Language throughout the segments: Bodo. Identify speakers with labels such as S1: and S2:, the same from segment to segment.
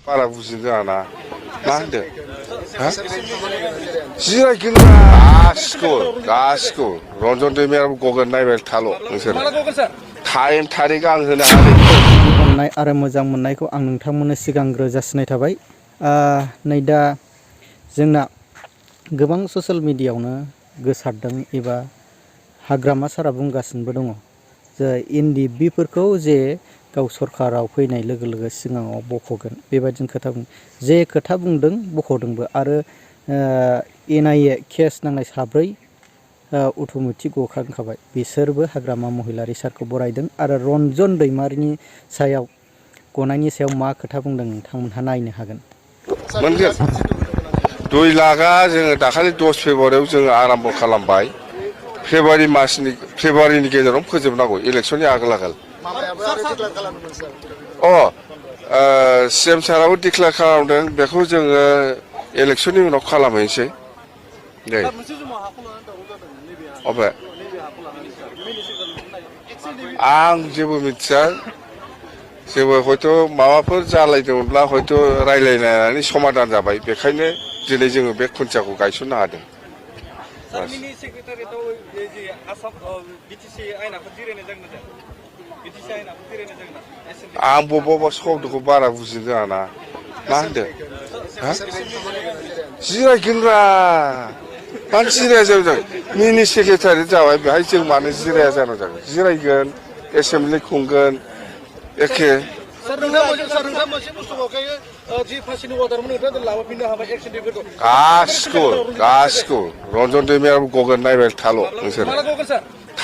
S1: बारा बुजिनो रोङाना मा होनदों जिरायगोनब्रा गासिखौ रन्जन दैमारिआबो गगोन नायबाय थाल' नोंसोर टाइम थारिख आं होनो हायो
S2: अननाय आरो मोजां मोननायखौ आं नोंथांमोननो सिगांग्रो जासिनाय थाबाय। नै दा जोंना गोबां ससियेल मिडियायावनो गोसारदों एबा हाग्रामा सारा बुंगासिनोबो दङ जे NDBफोरखौ जे गाव सरखाराव फैनाय लोगो लोगो सिगाङाव बख'गोन बेबायदिनो खोथा बुं जे खोथा बुंदों बख'दोंबो आरो NIA केस नांनाय 7 अट'मेटिक गखांखाबाय बिसोरबो हाग्रामा महिलारि सारखौ बरायदों आरो रन्जन दैमारिनि सायाव गनायनि सायाव मा खोथा बुंदों नोंथांमोनहा नायनो हागोन।
S1: मोनगोन 2 लाखआ जोङो दाखालि 10 फेब्रुआरियाव जोङो आराम्भ खालामबाय फेब्रुआरिनि गेजेराव फोजोबनांगौ इलेक्सननि आगोल CM साराबो डिक्लेयार खालामदों बेखौ जोङो इलेक्सननि उनाव खालामहैनोसै दे अबे आं जेबो मिथिया जेबो हयथ' माबाफोर जालायदोंमोनब्ला हयथ' रायलायनानै समाधान जाबाय बेखायनो दिनै जोङो बे खुन्थियाखौ गायसननो हादों। आं बबेबा शब्दखौ बारा बुजिनो रोङाना मा होनदों जिरायगोनब्रा मानो जिराया जाबाय मिनि सेक्रेटारि जाबाय बेहाय जों मानो जिराया जानांगौ जागोन जिरायगोन एसेमब्लि खुंगोन एखे गासिखौ रन्जन दैमारिआबो गगोन नायबाय थाल' नोंसोर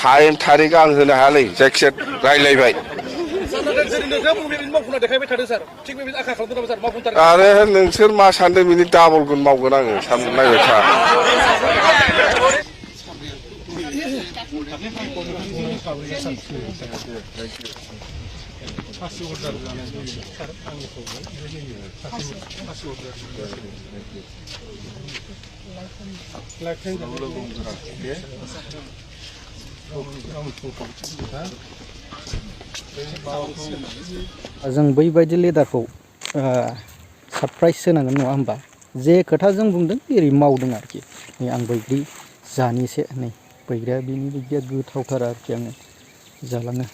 S1: टाइम थारिख आं होनो हायालै जायखिजाया रायलायबाय आरो नोंसोर मा सानदों बिनि डाबल गुन मावगोन आङो सानदों नायबाय था
S2: जों बैबायदि लिडारखौ सारप्राइज होनांगोन नङा होमबा जे खोथाजों बुंदों एरै मावदों आरोखि नै आं बैग्रि जानिसै नै बैग्रिया बिनि बैग्रिया गोथावथार आरोखि आङो जालाङो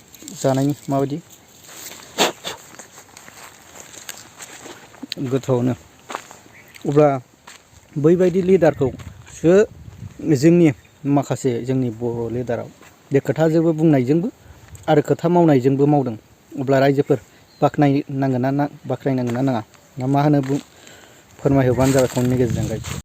S2: जानायनि माबायदि गोथावनो अब्ला बैबायदि लिडारखौसो जोंनि माखासे जोंनि बर' लिडाराव बे खोथाजोंबो बुंनायजोंबो आरो खोथा मावनायजोंबो मावदों अब्ला रायजोफोर बाख्नायनांगोन ना बाख्नायनांगोन ना नाङा ना मा होनो फोरमायहरबानो जाबाय कमेन्टनि गेजेरजों।